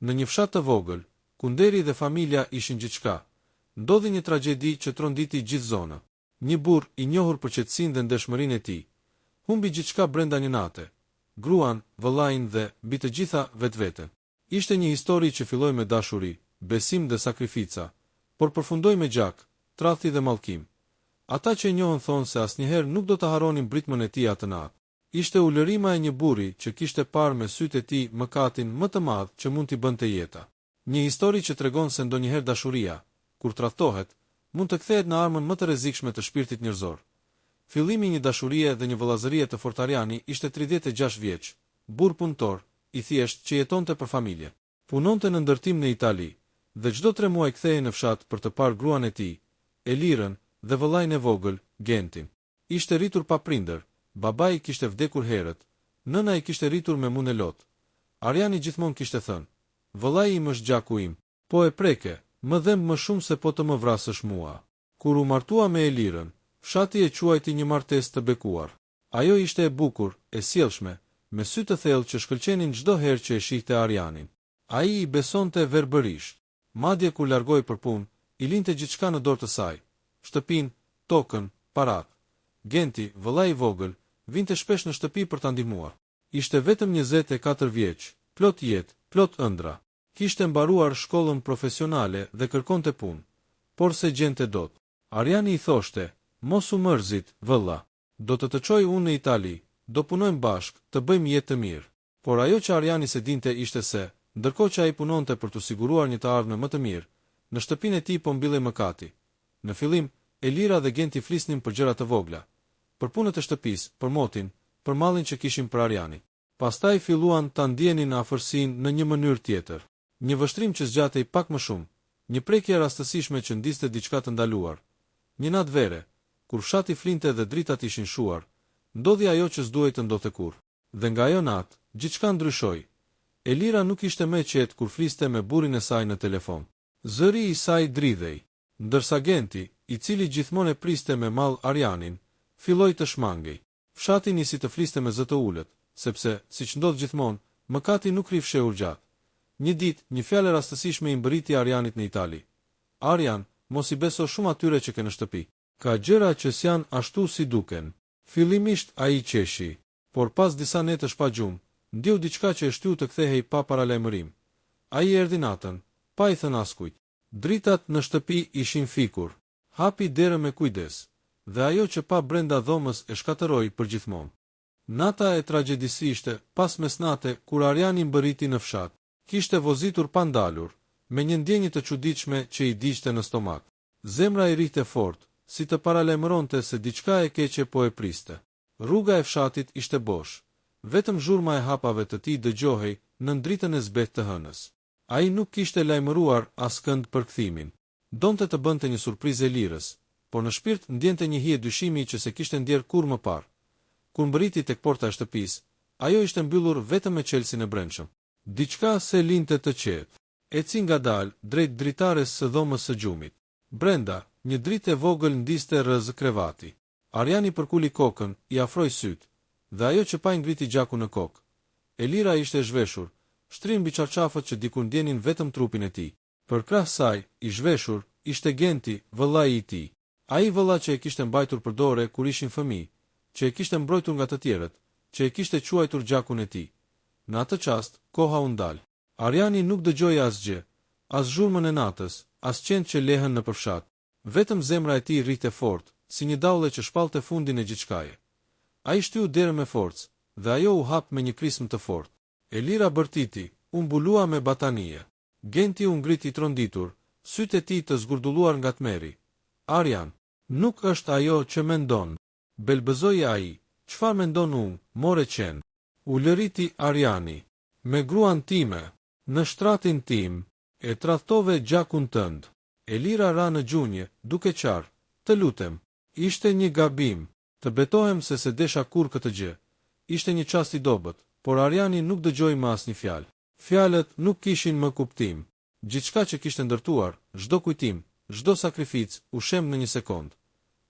Në një fshat të vogël, ku nderi dhe familja ishin gjithçka, ndodhi një tragjedi që tronditi gjithë zonën. Një burrë, i njohur për qetësinë dhe ndershmërinë e tij, humbi gjithçka brenda një nate, gruan, vëllain dhe, mbi të gjitha, vetveten. Ishte një histori që filloi me dashuri, besim dhe sakrifica, por përfundoi me gjak, tradhti dhe mallkim. Ata që e njohën thonë se asnjëherë nuk do ta harronin britmën e tij atë natë. Ishte ulërima e një burri që kishte parë me sytë e tij mëkatin më të madh që mund t'i bënte jeta. Një histori që tregon se ndonjëherë dashuria, kur tradhtohet, mund të kthehet në armën më të rrezikshme të shpirtit njerëzor. Fillimi i një dashurie dhe një vëllazërie të fortëArjani ishte 36 vjeç, burrë punëtor, i thjeshtë, që jetonte për familjen. Punonte në ndërtim në Itali, dhe çdo tre muaj kthehej në fshat për të parë gruan e tij, Elirën, dhe vëllain e vogël, Gentin. Ishte rritur pa prindër, babai i kishte vdekur herët, nëna e kishte rritur me mund e lot. Arjani gjithmonë kishte thënë, Vëllai im është gjaku im. Po e preke, më dhemb më shumë se po të më vrasësh mua. Kur u martua me Elirën, fshati e quajti një martesë të bekuar. Ajo ishte e bukur, e sjellshme, me sy të thellë që shkëlqenin çdo herë që e shihte Arjanin. Ai i besonte verbërisht. Madje kur largohej për punë, i linte gjithçka në dorë të saj, shtëpinë, tokën, paratë. Genti, vëllai i vogël, vinte shpesh në shtëpi për ta ndihmuar. Ishte vetëm 24 vjeç, plot jetë, plot ëndrra. Kishte mbaruar shkollën profesionale dhe kërkonte punë, por s'e gjente dot. Arjani i thoshte, Mos u mërzit, vëlla. Do të të çoj unë në Itali, do punojmë bashkë, të bëjmë jetë të mirë. Por ajo që Arjani s'e dinte ishte se, ndërkohë që ai punonte për t'u siguruar një të ardhme më të mirë, në shtëpinë e tij po mbillej mëkati. Në fillim, Elira dhe Genti flisnin për gjëra të vogla. Për punët e shtëpisë, për motin, për mallin që kishin për Arjanin. Pastaj filluan ta ndienin afërsinë në një mënyrë tjetër. Një vështrim që zgjatej pak më shumë, një prekje e rastësishme që ndizte diçka të ndaluar. Një natë vere, kur fshati flinte dhe dritat ishin shuar, ndodhi ajo që s'duhej të ndodhte kurrë. Dhe nga ajo natë, gjithçka ndryshoi. Elira nuk ishte më e qetë kur fliste me burrin e saj në telefon. Zëri i saj dridhej. Ndërsa Genti, i cili gjithmonë e priste me mall Arjanin, filloi të shmangej. Fshati nisi të fliste me zë të ulët, sepse, siç ndodh gjithmonë, mëkati nuk rri fshehur gjatë. Një ditë, një fjalë e rastësishme i mbërriti Arjanit në Itali. Arjan, mos i beso shumë atyre që ke në shtëpi. Ka gjëra që s'janë ashtu si duken. Fillimisht ai qeshi. Por pas disa netësh pa gjumë, ndjeu diçka që e shtyu të kthehej pa paralajmërim. Ai erdhi natën, pa i thënë askujt. Dritat në shtëpi ishin fikur. Hapi derën me kujdes, dhe ajo që pa brenda dhomës e shkatërroi përgjithmonë. Nata e tragjedisëIshte pas mesnate kur Arjani mbërriti në fshat. Kishte vozitur pa ndalur, me një ndjenjë të çuditshme që i digjte në stomak. Zemra i rrihte fort, si të paralajmëronte se diçka e keqe po e priste. Rruga e fshatit ishte bosh. Vetëm zhurma e hapave të tij dëgjohej nën dritën e zbehtë të hënës. Ai nuk kishte lajmëruar askënd për kthimin. Donte të bënte një surprizë Elirës, por në shpirt ndjente një hije dyshimi që s'e kishte ndjerë kurrë më parë. Kur mbërriti tek porta e shtëpisë, ajo ishte mbyllur vetëm me çelësin e brendshëm. Diçka s'e linte të qetë. Eci ngadalë drejt dritares së dhomës së gjumit. Brenda, një dritë e vogël ndizte rrëzë krevati. Arjani përkuli kokën, i afroi sytë, dhe ajo që pa i ngriti gjakun në kokë. Elira ishte e zhveshur, shtrirë mbi çarçafët që dikur ndjenin vetëm trupin e tij. Përkrah saj, i zhveshur, ishte Genti, vëllai i tij. Ai vëlla që e kishte mbajtur për dore kur ishin fëmijë, që e kishte mbrojtur nga të tjerët, që e kishte quajtur gjakun e tij. Në atë çast, koha u ndal. Arjani nuk dëgjoi asgjë, as zhurmën e natës, as qentë që lehën nëpër fshat. Vetëm zemra e tij rrihte fort, si një daulle që shpallte fundin e gjithçkaje. Ai shtyu derën me forcë, dhe ajo u hap me një krismë të fortë. Elira bërtiti, u mbulua me batanije. Genti u ngrit i tronditur, sytë e tij të zgurdulluar nga tmerri. Arjan! Nuk është ajo që mendon! Belbëzoi ai, Çfarë mendon unë, more qen? Ulëriti Arjani. Me gruan time! Në shtratin tim! E tradhtove gjakun tënd! Elira ra në gjunjë, duke qarë, Të lutem! Ishte një gabim! Të betohem se s'e desha kurrë këtë gjë. Ishte një çast i dobët, por Arjani nuk dëgjoi më asnjë fjalë. Fjalët nuk kishin më kuptim. Gjithçka që kishte ndërtuar, çdo kujtim, çdo sakrificë, u shemb në një sekondë.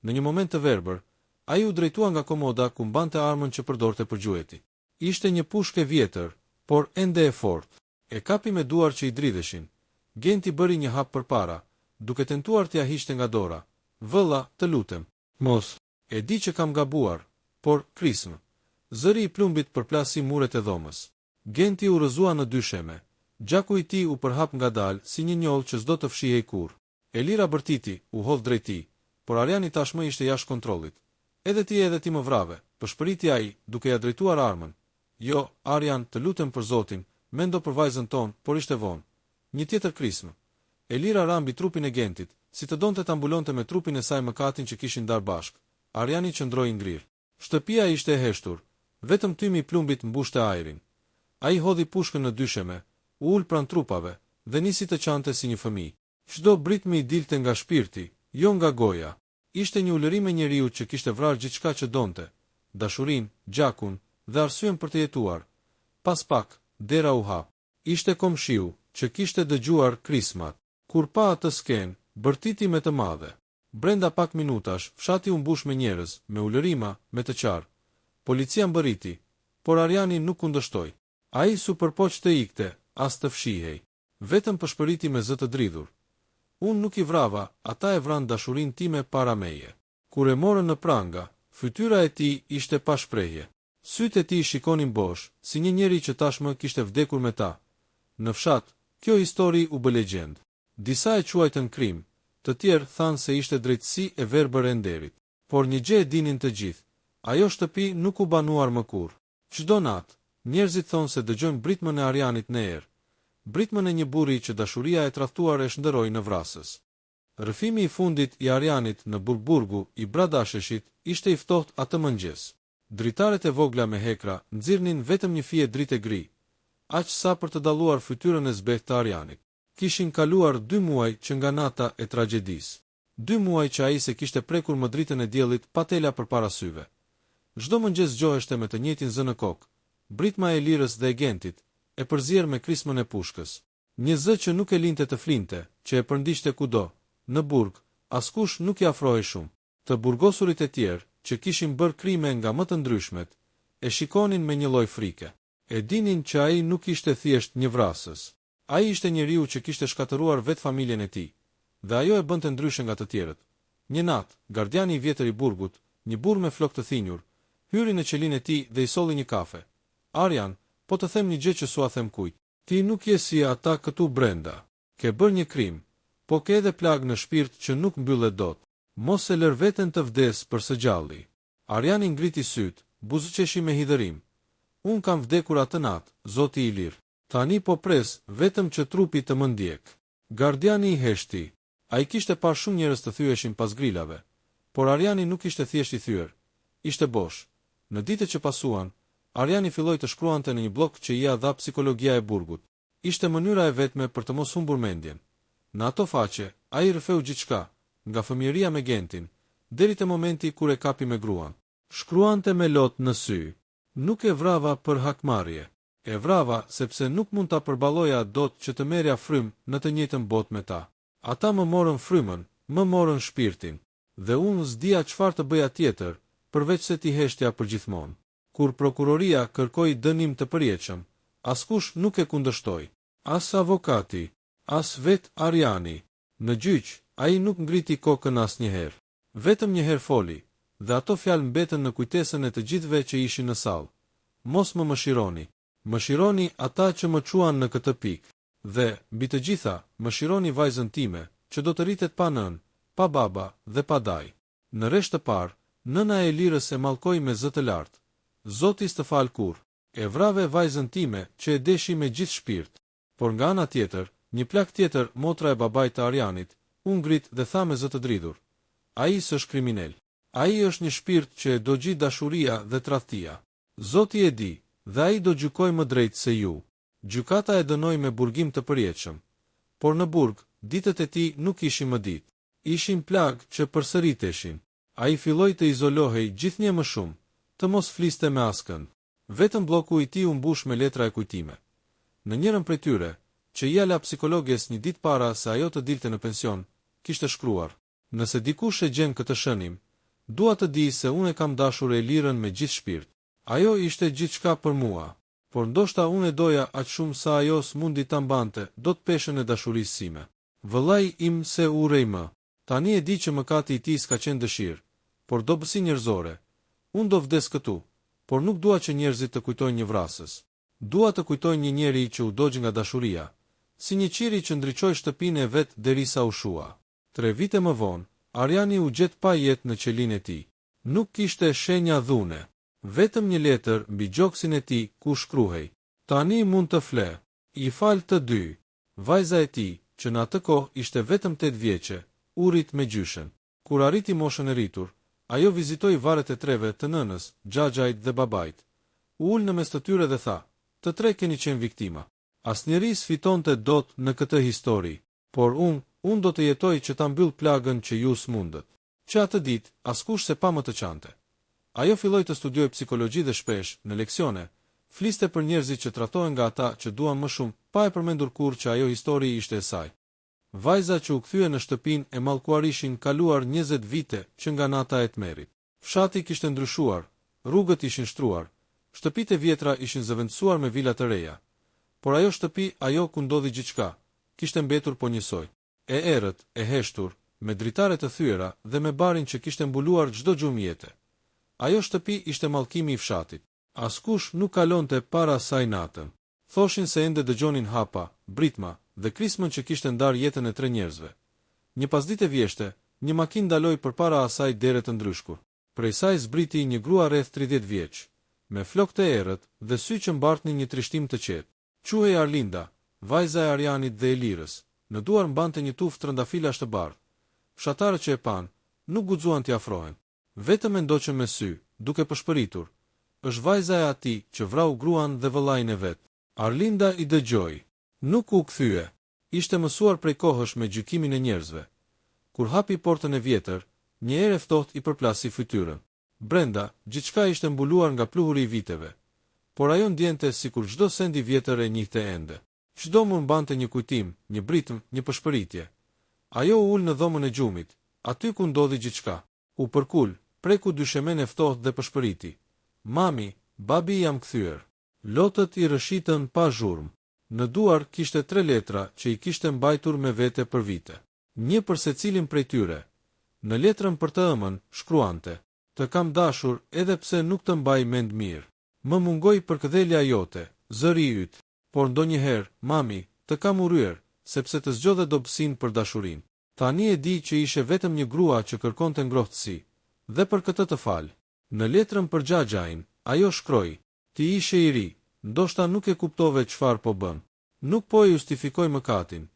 Në një moment të verbër, ai u drejtua nga komoda ku mbante armën që përdorte për gjueti. Ishte një pushkë e vjetër, por ende e fortë. E kapi me duar që i dridheshin. Genti bëri një hap përpara, duke tentuar t'ia hiqte nga dora. Vëlla, të lutem. Mos. E di që kam gabuar, por, krismë. Zëri i plumbit përplasi muret e dhomës. Genti u rrëzua në dysheme. Gjaku i tij u përhap ngadalë, si një njollë që s'do të fshihej kurrë. Elira bërtiti, u hodh drejt tij, por Arjani tashmë ishte jashtë kontrollit. Edhe ti edhe ti më vrave, pëshpëriti ai, duke ia drejtuar armën. Jo, Arjan, të lutem për Zotin, mendo për vajzën tonë, por ishte vonë. Një tjetër krismë. Elira ra mbi trupin e Gentit, si të donte ta mbulonte me trupin e saj mëkatin që kishin ndarë bashkë. Arjani qëndroi i ngrirë. Shtëpia ishte e heshtur, vetëm tymi i plumbit mbushte ajrin. Ai hodhi pushkën në dysheme, u ul pranë trupave, dhe nisi të qante si një fëmijë. Çdo britmë i dilte nga shpirti, jo nga goja. Ishte një ulërimë e njeriut që kishte vrarë gjithçka që donte, dashurinë, gjakun, dhe arsyen për të jetuar. Pas pak, dera u hap. Ishte komshiu, që kishte dëgjuar krismat. Kur pa atë skenë, bërtiti me të madhe. Brenda pak minutash, fshati u mbush me njerëz, me ulërima, me të qarë. Policia mbërriti, por Arjani nuk kundërshtoi. Ai s'u përpoq të ikte, as të fshihej. Vetëm pëshpëriti me zë të dridhur. Unë nuk i vrava, ata e vranë dashurinë time para meje. Kur e morën në pranga, fytyra e tij ishte pa shprehje. Sytë e tij shikonin bosh, si një njeri që tashmë kishte vdekur me ta. Në fshat, kjo histori u bë legjendë. Disa e quajtën krim, të tjerë thanë se ishte drejtësi e verbër e nderit. Por një gjë e dinin të gjithë, ajo shtëpi nuk u banuar më kurrë. Çdo natë, njerëzit thonë se dëgjojnë britmën e Arjanit në erë. Britmën e një burri që dashuria e tradhtuar e shndërroi në vrasës. Rrëfimi i fundit i Arjanit në burg Burgu i Bradasheshit ishte i ftohtë atë mëngjes. Dritaret e vogla me hekra nxirrnin vetëm një fije drite gri, aq sa për të dalluar fytyrën e zbehtë të Arjanit. Kishin kaluar dy muaj që nga nata e tragjedisë. Dy muaj që ai s'e kishte prekur më dritën e diellit pa tela përpara syve. Çdo mëngjes zgjoheshte me të njëjtin zë në kokë, britma e Elirës dhe e Gentit, e përzier me krismën e pushkës. Një zë që nuk e linte të flinte, që e përndiqte kudo. Në burg, askush nuk i afrohej shumë. Të burgosurit e tjerë, që kishin bërë krime nga më të ndryshmet, e shikonin me një lloj frike. E dinin që ai nuk ishte thjesht një vrasës. Ai ishte njeriu që kishte shkatërruar vetë familjen e tij. Dhe ajo e bënte ndryshe nga të tjerët. Një natë, gardiani i vjetër i burgut, një burrë me flokë të thinjur, hyri në qelinë e tij dhe i solli një kafe. Arjan, po të them një gjë që s'ua them kujt. Ti nuk je si ata këtu brenda. Ke bërë një krim, po ke edhe plagë në shpirt që nuk mbyllet dot. Mos e lër veten të vdesë për së gjalli. Arjani ngriti sytë, buzëqeshi me hidhërim. Unë kam vdekur atë natë, zoti Ilir. Tani po pres vetëm që trupi të më ndjekë. Gardiani heshti. Ai kishte parë shumë njerëz të thyheshin pas grilave. Por Arjani nuk ishte thjesht i thyer. Ishte bosh. Në ditët që pasuan, Arjani filloi të shkruante në një bllok që ia dha psikologia e burgut. Ishte mënyra e vetme për të mos humbur mendjen. Në ato faqe, ai rrëfeu gjithçka, nga fëmijëria me Gentin, deri te momenti kur e kapi me gruan. Shkruante me lot në sy. Nuk e vrava për hakmarrje. E vrava sepse nuk mund ta përballoja dot që të merrja frymë në të njëjtën botë me ta. Ata më morën frymën, më morën shpirtin. Dhe unë s'dija çfarë të bëja tjetër, përveçse t'i heshtja përgjithmonë. Kur prokuroria kërkoi dënim të përjetshëm, askush nuk e kundërshtoi. As avokati. As vetë Arjani. Në gjyq, ai nuk ngriti kokën asnjëherë. Vetëm një herë foli, dhe ato fjalë mbetën në kujtesën e të gjithëve që ishin në sallë. Mos më mëshironi. Mëshironi ata që më çuan në këtë pikë. Dhe, mbi të gjitha, mëshironi vajzën time, që do të rritet pa nënë, pa baba dhe pa dajë. Në rresht të parë, nëna e Elirës e mallkoi me zë të lartë. Zoti s'të falë kurrë. E vrave vajzën time, që e deshi me gjithë shpirt. Por nga ana tjetër, një plakë tjetër, motra e babait të Arjanit, u ngrit dhe tha me zë të dridhur, Ai s'është kriminel. Ai është një shpirt që e dogji dashuria dhe tradhtia. Zoti e di, dhe ai do gjykojë më drejt se ju. Gjykata e dënoi me burgim të përjetshëm. Por në burg, ditët e tij nuk ishin më ditë. Ishin plagë që përsëriteshin. Ai filloi të izolohej gjithnjë e më shumë, të mos fliste me askënd. Vetëm blloku i tij u mbush me letra e kujtime. Në njërën prej tyre, që ia la psikologes një ditë para se ajo të dilte në pension, kishte shkruar. Nëse dikush e gjen këtë shënim, dua të dijë se unë e kam dashur Elirën me gjithë shpirt. Ajo ishte gjithçka për mua. Por ndoshta unë e doja aq shumë sa ajo s'mundi ta mbante dot peshën e dashurisë sime. Vëllai im s'e urrej më. Tani e di që mëkati i tij s'ka qenë dëshirë, por dobësi njerëzore. Unë do vdes këtu, por nuk dua që njerëzit të kujtojnë një vrasës. Dua të kujtojnë një njeri që u dogj nga dashuria, si një qiri që ndriçoi shtëpinë e vet derisa u shua. Tre vite më vonë, Arjani u gjet pa jetë në qelinë e tij. Nuk kishte shenja dhune. Vetëm një letër mbi gjoksin e tij ku shkruhej. Tani mund të fle. I fal të dy. Vajza e tij, që në atë kohë ishte vetëm tetë vjeçe, u rrit me gjyshen. Kur arriti moshën e rritur, ajo vizitoi varret e treve të nënës, xhaxhait dhe babait. U ul në mes të tyre dhe tha, Të tre keni qenë viktima. Asnjëri s'fitonte dot në këtë histori. Por unë, unë do të jetoj që ta mbyll plagën që ju s'mundët. Që atë ditë, askush s'e pa më të qante. Ajo filloi të studiojë psikologji dhe shpesh, në leksione, fliste për njerëzit që tradhtohen nga ata që duan më shumë, pa e përmendur kurrë që ajo histori ishte e saj. Vajza që u kthye në shtëpinë e mallkuarishin kaluar 20 vite që nga nata e tmerrit. Fshati kishte ndryshuar, rrugët ishin shtruar, shtëpitë e vjetra ishin zëvendësuar me vila të reja. Por ajo shtëpi, ajo ku ndodhi gjithçka, kishte mbetur po njësoj. E errët, e heshtur, me dritare të thyera dhe me barin që kishte mbuluar çdo gjurmë jete. Ajo shtëpi ishte mallkimi i fshatit. Askush nuk kalonte para saj natën. Thoshin se ende dëgjonin hapa, britma, dhe krismën që kishte ndarë jetën e tre njerëzve. Një pasdite vjeshte, një makinë ndaloi përpara asaj dere të ndryshkur. Prej saj zbriti një grua rreth 30 vjeç, me flokë të errët dhe sy që mbartnin një trishtim të qetë. Quhej Arlinda, vajza e Arjanit dhe Elirës. Në duar mbante një tufë trëndafilash të bardhë. Fshatarët që e panë, nuk guxuan t'i afrohen. Vetëm e ndoqën me sy, duke pëshpëritur, Është vajza e atij që vrau gruan dhe vëllain e vet. Arlinda i dëgjoi. Nuk u kthye. Ishte mësuar prej kohësh me gjykimin e njerëzve. Kur hapi portën e vjetër, një erë e ftohtë i përplasi fytyrën. Brenda, gjithçka ishte mbuluar nga pluhuri i viteve. Por ajo ndjente sikur çdo send i vjetër e njihte ende. Çdo mur mbante një kujtim, një britmë, një pëshpëritje. Ajo u ul në dhomën e gjumit, aty ku ndodhi gjithçka. U përkul, preku dyshemenë e ftohtë dhe pëshpëriti, Mami, babi jam kthyer. Lotët i rrëshqitën pa zhurmë. Në duar kishte tre letra që i kishte mbajtur me vete për vite. Një për secilin prej tyre. Në letrën për të ëmën, shkruante. Të kam dashur edhe pse nuk të mbaj mend mirë. Më mungoi përkëdhelja jote, zëri yt. Por ndonjëherë, mami, të kam urryer, sepse të zgjodhe dobësinë për dashurinë. Tani e di që ishe vetëm një grua që kërkonte ngrohtësi, dhe për këtë të fal. Në letrën për xhaxhain, ajo shkroi. Ti ishe i ri, ndoshta nuk e kuptove çfarë po bën. Nuk po e justifikoj mëkatin,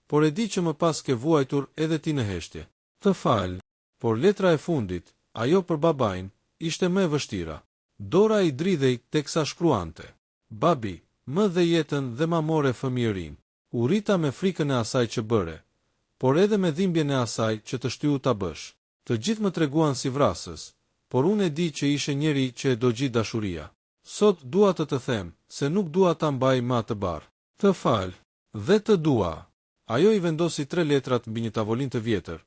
por e di që më pas ke vuajtur edhe ti në heshtje. Të fal. Por letra e fundit, ajo për babain, ishte më e vështira. Dora i dridhej teksa shkruante. Babi, më dhe jetën dhe ma more fëmijërinë. U rrita me frikën e asaj që bëre, por edhe me dhimbjen e asaj që të shtyu ta bësh. Të gjithë më treguan si vrasës, por unë e di që ishe njeri që e dogji dashuria. Sot dua të të them se nuk dua ta mbaj më atë barrë. Të fal. Dhe të dua. Ajo i vendosi tre letrat mbi një tavolinë të vjetër,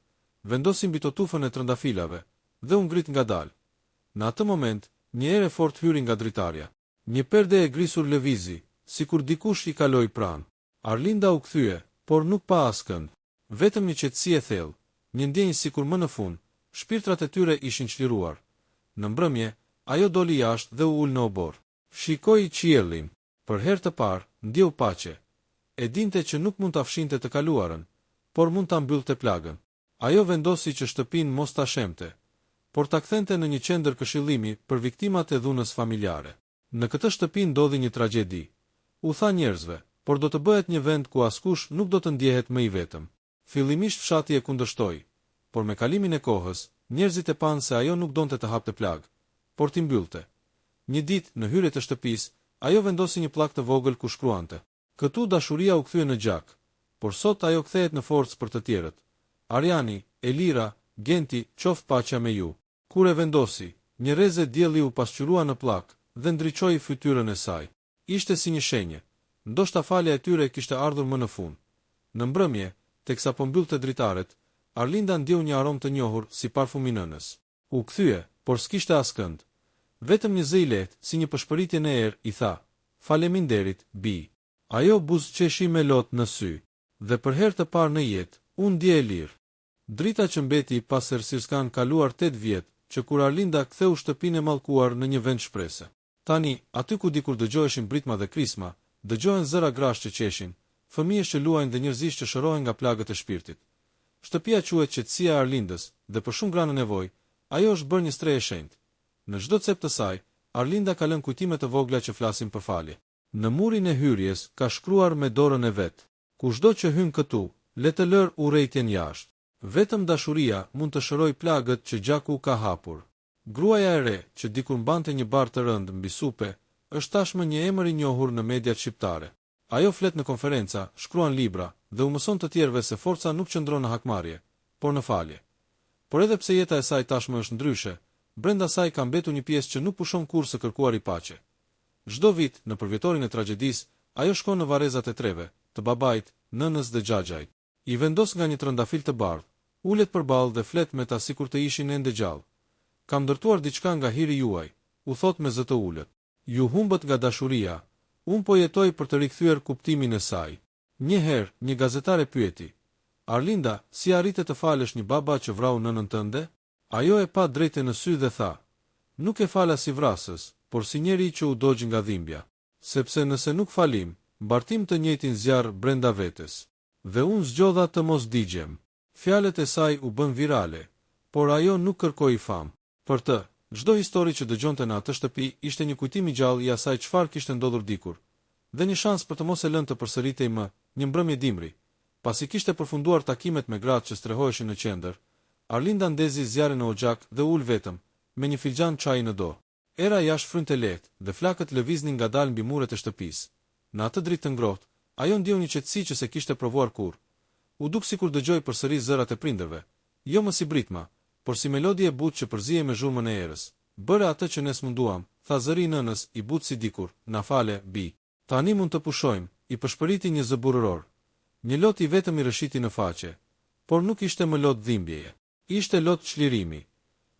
vendosi mbi to tufën e trëndafilave dhe u ngrit ngadalë. Në atë moment, një erë e fortë hyri nga dritarja. Një perde e grisur lëvizi, sikur dikush i kaloi pranë. Arlinda u kthye, por nuk pa askënd. Vetëm një qetësi e thellë, një ndjenjë sikur më në fund, shpirtrat e tyre ishin çliruar. Në mbrëmje, ajo doli jashtë dhe u ul në oborr. Shikoi qiellin. Për herë të parë, ndjeu paqe. E dinte që nuk mund ta fshinte të kaluarën, por mund ta mbyllte plagën. Ajo vendosi që shtëpinë mos ta shembte, por ta kthente në një qendër këshillimi për viktimat e dhunës familjare. Në këtë shtëpi ndodhi një tragjedi, u tha njerëzve, por do të bëhet një vend ku askush nuk do të ndjehet më i vetëm. Fillimisht fshati e kundërshtoi, por me kalimin e kohës, njerëzit e panë se ajo nuk donte të hapte plagë, por t'i mbyllte. Një ditë, në hyrje të shtëpisë, ajo vendosi një pllakë të vogël ku shkruante. Këtu dashuria u kthye në gjak, por sot ajo kthehet në forcë për të tjerët. Arjani, Elira, Genti, qoftë paqja me ju. Kur e vendosi, një rreze dielli u pasqyrua në pllakë dhe ndriçoi fytyrën e saj. Ishte si një shenjë. Ndoshta falja e tyre kishte ardhur më në fund. Në mbrëmje, teksa po mbyllte dritaret, Arlinda ndjeu një aromë të njohur si parfum i nënës. U kthye, por s'kishte askënd. Vetëm një zë i lehtë, si një pëshpëritje në erë, i tha, Faleminderit, bijë. Ajo buzëqeshi me lot në sy. Dhe për herë të parë në jetë, u ndje e lirë. Drita që mbeti pas errësirësKanë kaluar tetë vjet, që kur Arlinda ktheu shtëpinë e mallkuar në një vend shprese. Tani, aty ku dikur dëgjoheshin britma dhe krisma, dëgjohen zëra grash që qeshin, fëmijësh që luajnë dhe njerëzish që shërohen nga plagët e shpirtit. Shtëpia quhet Qetësia e Arlindës dhe për shumë gra në nevojë, ajo është bërë një strehë e shenjtë. Në çdo cep të saj, Arlinda ka lënë kujtime të vogla që flasin për falje. Në murin e hyrjes ka shkruar me dorën e vet. Kushdo që hyn këtu, le të lërë urrejtjen jashtë. Vetëm dashuria mund të shërojë plagët që gjaku ka hapur. Gruaja e re, që dikur mbante një barrë të rëndë mbi supe, është tashmë një emër i njohur në mediat shqiptare. Ajo flet në konferenca, shkruan libra, dhe u mëson të tjerëve se forca nuk qëndron në hakmarrje, por në falje. Por edhe pse jeta e saj tashmë është ndryshe, brenda saj ka mbetur një pjesë që nuk pushon kurrë së kërkuari paqe. Çdo vit, në përvjetorin e tragjedisë, ajo shkon në varrezat e treve, të babait, nënës dhe xhaxhait. I vendos nga një trëndafil të bardhë, ulet përballë dhe flet me ta sikur të ishin ende gjallë. Kam ndërtuar diçka nga hiri juaj, u thotë me zë të ulët. Ju humbët nga dashuria, unë po jetoj për të rikthyer kuptimin e saj. Një herë, një gazetar e pyeti, Arlinda, si arrite të falësh një baba që vrau nënën tënde? Ajo e pa drejt e në sy dhe tha, Nuk e fala si vrasës, por si njeri që u dogj nga dhimbja. Sepse nëse nuk falim, mbartim të njëjtin zjarr brenda vetes. Dhe unë zgjodha të mos digjem. Fjalët e saj u bënë virale, por ajo nuk kërkoi famë. Për të, çdo histori që dëgjonte në atë shtëpi ishte një kujtim i gjallë i asaj çfarë kishte ndodhur dikur, dhe një shans për të mos e lënë të përsëritej më Një mbrëmje dimri, pasi kishte përfunduar takimet me gratë që strehoheshin në qendër, Arlinda ndezi zjarrin në oxhak dhe u ul vetëm, me një filxhan çaji në dorë. Era jashtë frynte lehtë, dhe flakët lëviznin ngadalë mbi muret e shtëpisë. Në atë dritë të ngrohtë, ajo ndjeu një qetësi që s'e kishte provuar kurrë. U duk sikur dëgjoi përsëri zërat e prindërve, jo më si britma, por si melodi e butë që përzihej me zhurmën e erës. Bëre atë që ne s'munduam, tha zëri i nënës, i butë si dikur, na fale, bijë. Tani mund të pushojmë, i pëshpëriti një zë burrëror. Një lot i vetëm i rrëshqiti në faqe, por nuk ishte më lot dhimbjeje. Ishte lot çlirimi.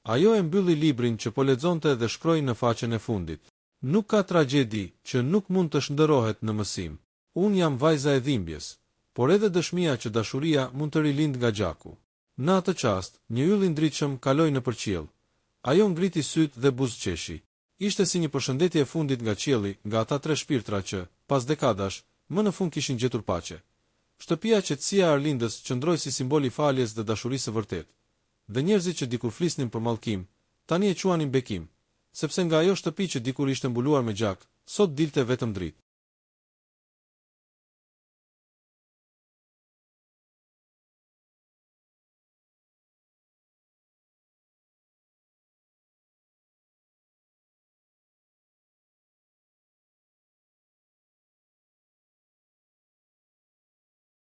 Ajo e mbylli librin që po lexonte dhe shkroi në faqen e fundit. Nuk ka tragjedi që nuk mund të shndërrohet në mësim. Unë jam vajza e dhimbjes, por edhe dëshmia që dashuria mund të rilindë nga gjaku. Në atë çast, një yll i ndritshëm kaloi nëpër qiell. Ajo ngriti sytë dhe buzëqeshi. Ishte si një përshëndetje e fundit nga qielli, nga ata tre shpirtra që, pas dekadash, më në fund kishin gjetur paqe. Shtëpia Qetësia e Arlindës qëndroi si simbol i faljes dhe dashurisë së vërtetë. Dhe njerëzit që dikur flisnin për mallkim, tani e quanin bekim. Sepse nga ajo shtëpi që dikur ishte mbuluar me gjak, sot dilte vetëm dritë.